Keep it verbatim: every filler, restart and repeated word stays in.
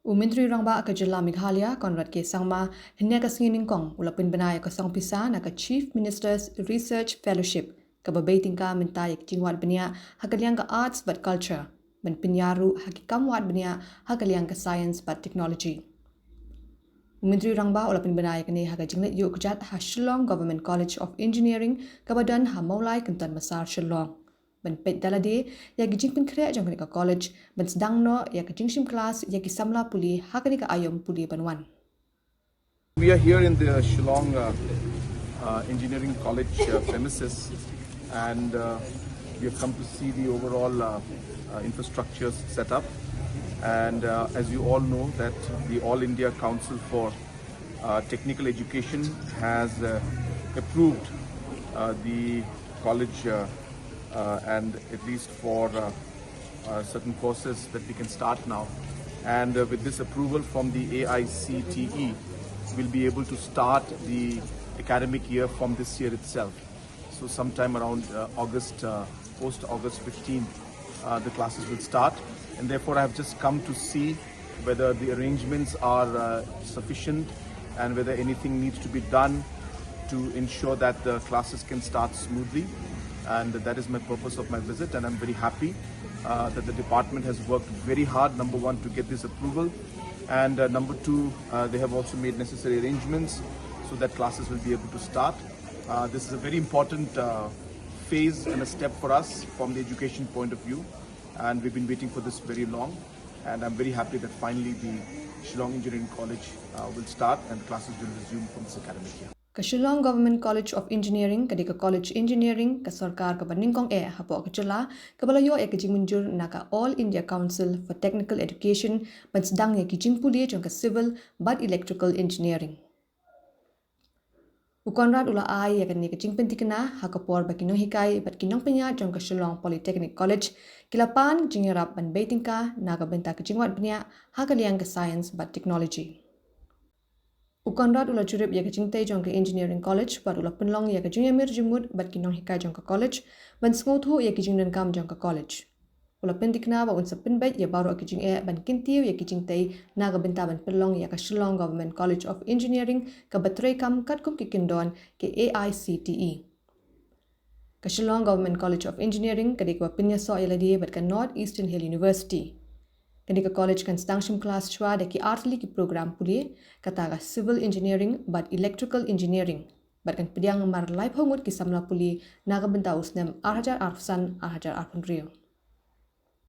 U Myntri Rangbah ka jylla Meghalaya, Conrad K Sangma, hynne ka sngi Nyngkong u la pynbna ïa ka song pisa na ka Chief Minister's Research Fellowship, kaba bei tyngka mynta ïa ki jingwad bniah ha ka liang ka Arts bad Culture, ban pynïar ruh ha ki kam wad bniah ha ka liang ka Science bad Technology. U Myntri Rangbah u la pynbna ïa kane ha ka jingleit ïuh kjat ha Shillong Government College of Engineering, kaba don ha Mawlai Kynton Massar, Shillong, ban peit da lade ïa ki jingpynkhreh jong kane ka college, ban sdang noh ïa ka jingshim klas ïa ki samla pule ha kane ka aïom pule ban wan. We are here in the Shillong uh, uh, Engineering College uh, premises, and uh, we have come to see the overall uh, uh, infrastructure set up. And uh, as you all know, that the All India Council for uh, Technical Education has uh, approved uh, the college, uh, uh, and at least for uh, uh, certain courses, that we can start now. And uh, with this approval from the A I C T E, we'll be able to start the academic year from this year itself. So sometime around uh, August, uh, post August fifteenth, uh, the classes will start. And therefore, I have just come to see whether the arrangements are uh, sufficient and whether anything needs to be done to ensure that the classes can start smoothly. And that is my purpose of my visit, and I'm very happy uh, that the department has worked very hard, number one, to get this approval, and uh, number two, uh, they have also made necessary arrangements so that classes will be able to start. Uh, this is a very important uh, phase and a step for us from the education point of view, and we've been waiting for this very long, and I'm very happy that finally the Shillong Engineering College uh, will start and classes will resume from this academic year. Ka Shillong Government College of Engineering ka dei ka college engineering ka sorkar kaba nyngkong eh hapoh ka jylla, kaba la ïoh ïa ka jingmynjur na ka All India Council for Technical Education, ban sdang ïa ki jingpule jong ka civil bad electrical engineering. U Conrad u la ai ïa kane ka jingpynthikna ha ka por ba ki nonghikai bad ki nongpynïaid jong ka Shillong Polytechnic College ki la pan jingïarap ban bei tyngka na ka bynta ka jingwad bniah ha ka liang ka Science bad Technology. U Conrad u la jurip ïa ka jingtei jong ka Engineering College bad u la pynlong ïa ka jingïamir jingmut bad ki nonghikai jong ka college, ban sngewthuh ïa ki jingdonkam jong ka college. U la pynthikna ba un sa pynbeit ïa baroh ki jingeh ban kyntiew ïa ki jingtei na ka bynta ban pynlong ïa ka Shillong Government College of Engineering kaba treikam katkum ki kyndon ka A I C T E. Ka Shillong Government College of Engineering ka dei kaba pynïasoh ïa lade bad ka North Eastern Hill University. Kane ka college kan sdang shim klas shuwa da ki artylli ki program pule, kata ka Civil Engineering bad Electrical Engineering, bad kan pdiang mar laiphew ngut ki samla pule na ka bynta u snem ar hajar arphew san ar hajar arphew hynriew.